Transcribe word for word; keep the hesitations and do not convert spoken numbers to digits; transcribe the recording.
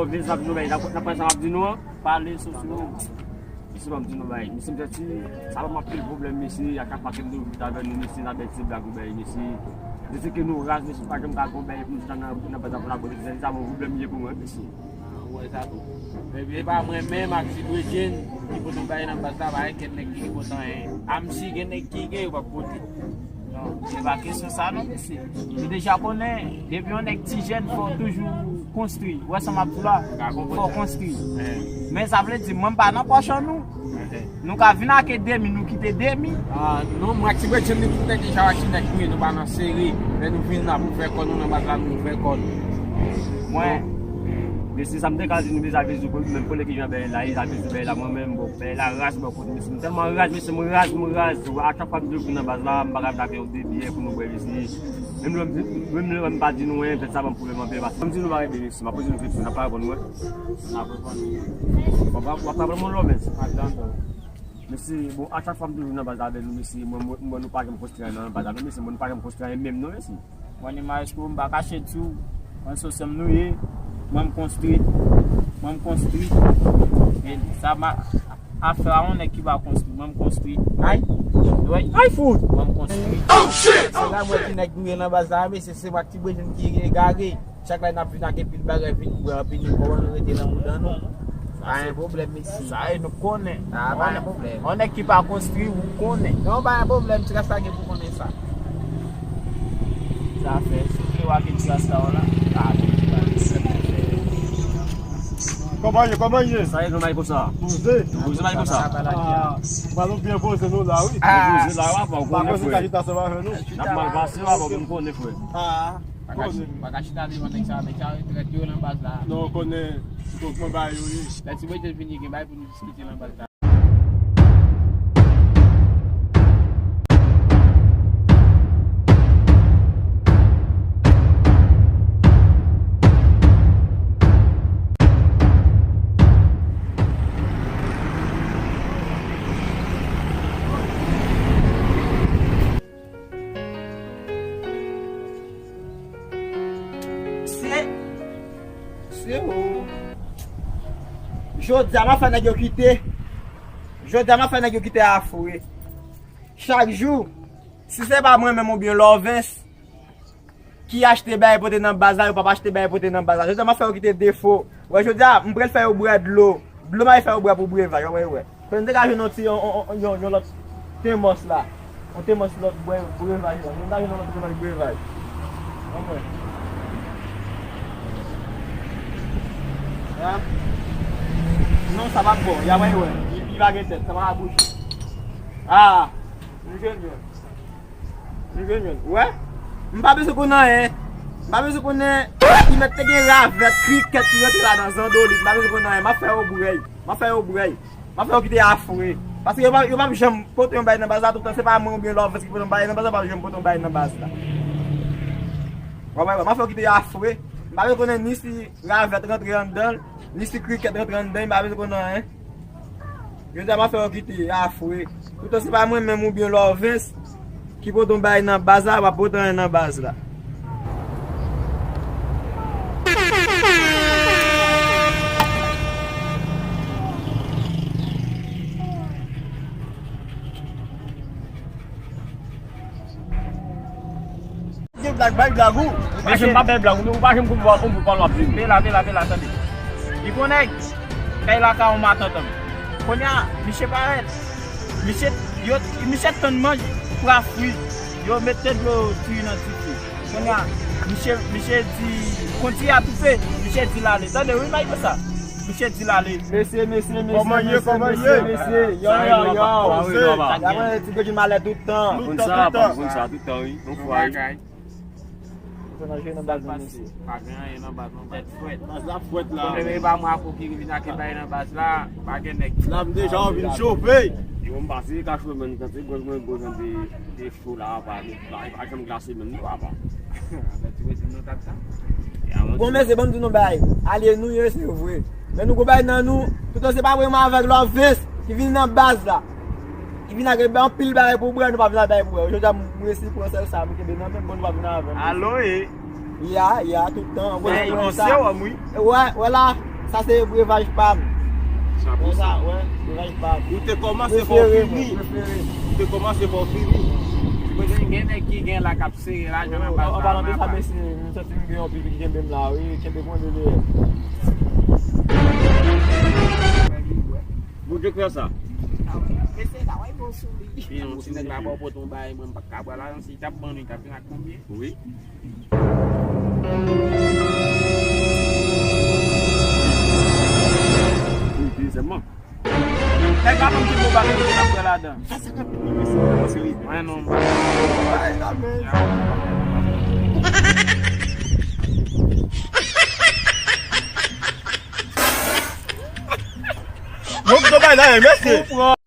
Vin sa pou nou bay, n ap, n ap pran sa m ap di nou an. Pale sou sou. Mesye, ban m di nou bay. Mesye, m santi sa ban m anpil pwoblèm, mesye. A chak fwa ke m te vin avè nou, mesye, n ap bay ti blag ou bay, mesye. Depi ke nou raz, mesye, pa janm ka gon bay pou nou chita nan, nan baz la pou n ap pote, sa se yon pwoblèm li ye pou mwen, mesye. Ah, ou wè sa tou. Men e pa mwen menm ak Ti Bredjenn ki pote yon bay nan baz la, pa gen kèk nèg ki pote anyen. A, m si gen nèg ki gen, yo p ap pote. Non, se pa kesyon sa non, mesye. Nou deja konnen, depi yon nèg ti jèn, fò w toujou konstwi. Ou wè sa m ap di w la? Fò w konstwi. Men sa vle di, mwen m pa nan pòch an nou. Nou ka vin ak demi, nou kite demi. Ah, non, mwen ak Ti Bredjenn, nou tout nèg deja, ak ti nèg nou ye, nou pa nan seri. Lè nou vin la pou fè kò nou nan baz la, nou fè kò nou. Mwen, mesye, sa m te ka di nou, mesye, a vezou, menm konnen ki jan bagay la ye, a vezou bagay la, mwen menm, bon, bagay la raz bò kote, mesye, m tèlman raz, mesye, m raz, m raz. A chak fwa m toujou vin nan baz la, m pa ka vin ak yon de byè pou nou bwè, mesye. Menm lè, menm lè m pa di nou anyen, fèt sa ban m pwoblèm anpil, paske m di nou pa rete, mesye, m ap poze nou kesyon, n ap pa reponn mwen. N ap reponn. Bon, w ap, w ap pa pran mwen lò, mesye. M ap tann ou. Mesye, bon, a chak fwa m toujou nan baz avè nou, mesye, mwen, mwen, mwen, nou pa janm konstwi anyen nan baz la, non, mesye, mwen, nou pa janm konstwi anyen menm, non, mesye. Mwen, ni maestro, m pa kache di w, mwen, se sèm nou ye, mwen, m konstwi, mwen, m konstwi. E sa, ma, afè a yon nèg ki pa konstwi, mwen, m konstwi. Ay! Wi. Ay, fout! Mwen, m konstwi. Oh, shit! Se la, mwen, ki nèg nou ye nan baz la, mesye, se mwen ak Ti Bredjenn ki egare. Chak lè n ap vin ak anpil bagay, vin bwè, anpil likò, nou rete nan mouda nou. Pa gen pwoblèm, mesye. Sa e nou konnen. Ah, pa gen pwoblèm. Yon nèg ki pa konstwi, ou konnen. Non, pa gen pwoblèm, ti rasta gen pou konnen sa. Sa fè, si w vle w ak ti rasta w la. Ah, kòman ye, kòman ye? Sa e, kòman ye konsa? Poze. Poze, kòman ye konsa? Ah, ba nou byen poze nou la, wi. Ah. Poze la, w ap wè, w konnen, frè. N ap mal pase, w ap wè, m konnen, frè. Ah. Pa ka chi-, pa ka chita devan nèg sa, nèg sa yo trèt yo nan baz la. Non, w konnen, se konprann bagay yo ye. Lè Ti Bredjenn vini, gen bagay pou nou diskite nan baz la. Se, se ou. Jodi a, m ap fè nèg yo kite. Jodi a, m ap fè nèg yo kite afwe. Chak jou, si se pa mwen menm oubyen Lòvens ki achte bagay pote nan baz la, yo p ap achte bagay pote nan baz la. Jodi a, m ap fè yo kite defo. Wè, jodi a, m pral fè yo bwè dlo. Dlo m al fè yo bwè pou brevaj, w ap wè, wè. Fè n te ka jwenn yon ti, yon, yon, yon, yon lòt temòs la. Yon temòs lòt bwè, brevaj la. Fè n ta jwenn yon lòt temòs brevaj. W ap wè. Ha? Non, sa p ap bon. Y ap wè, wè. Li, li pa gen tèt. Sa pa ka bouche. Ah! M jwenn yon. M jwenn youn. Wè? M pa bezwen konn anyen. M pa bezwen konnen. Li mèt te gen ravèt, krikèt ki rantre ladan, zandolit. M pa bezwen konn anyen. M ap fè yo brèy. M ap fè yo brèy. M ap fè yo kite afwe. Paske yo pa, yo p ap janm pote yon bagay nan baz la. Toutan se pa mwen oubyen Lòvens ki pote yon bagay nan baz la, yo p ap janm pote yon bagay nan baz la. W ap wè, m ap fè yo kite afwe. M pa bezwen konnen ni si ravèt rantre anndan l, ni si krikèt rantre anndan l, m pa bezwen konn anyen. Jodi a, m ap fè yo kite afwe. Poutan se pa mwen menm oubyen Lòvens ki pote yon bagay nan baz la, w ap pote anyen nan baz la. Gen blag, bay blag ou. Mesye, m pa bay blag ou, men ou pa janm konprann, konprann w ap di. Pela, pela, pela, tande. Li konnen kay la ka yon matant an. Kounye a, misye parèt. Misye, yo, misye tann manj, pra fri. Yo mete dlo diri nan dife. Kounye a, misye, misye di, konn ti a toufe, misye di l ale. Tande, wi, may konsa. Misye di l ale. Mesye, mesye, mesye, mesye, mesye, mesye. Yo, yo, yo. Ti gwo ki malè tout tan. Konn sa, konn sa tout tan, wi. Yon fwa, wi. Sa n ap jwe nan baz nan, mesye. Pa gen anyen nan baz nan, tèt frèt. Baz la frèt la. Konnen e pa mwen ak ou ki vin ak bagay nan baz la, pa gen nèg. La m deja anvi chofe. Yo, m pase ka chofe, men, kanpe gòj mwen, gòj mwen de, de cho la, pa, pa, pa janm glase menm, non, papa. Bon, mesye, ban m di nou bagay. Alye nou ye, se vre. Men nou gon bagay nan nou, toutan se pa vrèman avèk Lòvens ki vin nan baz la. Ki vin ak anpil bagay pou bwè, nou pa vin ak bagay pou bwè. Jodi a, m resi pran sèl sa, m kenbe nan men m, bon, nou pa vin avè m. Alo, e? Ya, ya, tout tan. Bon, e, nou pran sa. Wè, wè la. Sa se brevaj pa m. Sa pou sa, wè, brevaj pa m. Ou te kòmanse fò w fini. Ou te kòmanse fò w fini. Gen, gen nèg ki gen la k ap sere lajan nan bal la. An palan de sa, mesye, m santi m gen yon pipi ki kenbe m la, wi, kenbe mwen de dèyè. Bondye kwè sa. Mesye, sa wè bon sou li. Yon ti nèg la ba w pote yon bagay, mwen m pa ka bwè la, si t ap ban nou, t ap vin ak konbyen? Wi. Wi, wi, sèlman. Nèg la konn ki bon bagay ki t ap fè ladan. Sa, sa k ap vin, mesye, mesye, wi. Mwen non. Ay, la, men. Yo, ki to bay la, mesye.